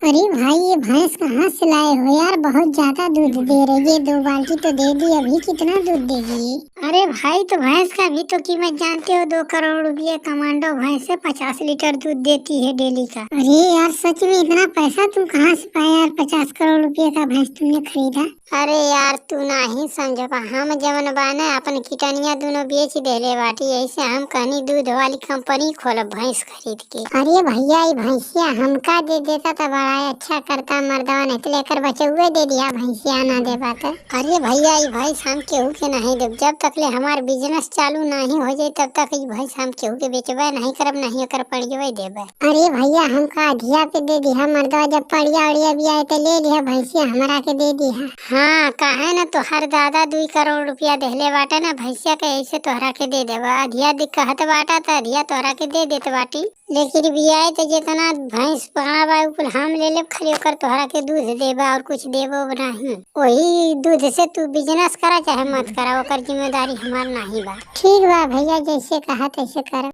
अरे भाई, ये भैंस कहाँ से लाए हो यार? बहुत ज्यादा दूध दे रही है। 2 बाल्टी तो दे दी, अभी कितना दूध देगी ये? अरे भाई, तो भैंस का भी तो कीमत जानते हो, 2 करोड़ रुपये कमांडो भैंस है, 50 लीटर दूध देती है डेली का। अरे यार, सच में इतना पैसा तुम कहाँ से पाए यार? 50 करोड़ रुपये का भैंस तुमने खरीदा? अरे यार, तू नाही समझ पा, हम जवन बाने अपन किटनिया दोनों बेच देले बाटी, यही से हम कहनी दूध वाली कंपनी खोलब भैंस खरीद के। अरे भैया, ये भैंसिया हमका दे देता तो बड़ा अच्छा करता मर्दवा, नहीं तो लेकर बचौए दे दिया भैंसिया ना दे पाता। अरे भैया, ये भैंस हम केहू के नहीं देब, जब तक ले हमार बिजनेस चालू नहीं हो जाए तब तक ये भैंस हम केहू के बेचबे नहीं करब, नहीं ओकर पड़ियवे देबे। अरे भैया, हमका अधिया पे दे दिया मर्दवा, जब पड़िया उड़िया भी आए तो ले लिया भैंसिया हमरा के दे दिया। हाँ, काहे ना, तोहर दादा 2 करोड़ रुपया देहले बाटे ना भैंसिया के, ऐसे तोहरा के दे देबा। अधिया कहत बाटा त अधिया तोहरा के दे देत बाटी, लेकिन बियाए तो जितना भैंस पकड़ा बा कुल हम ले लेब, खाली ओकर तोहरा के दूध देबा और कुछ देबो नहीं। वही दूध से तू बिजनेस करा चाहे मत करा, ओकर जिम्मेदारी हमार नहीं बा। ठीक बा भैया, जैसे कहा तैसे कर।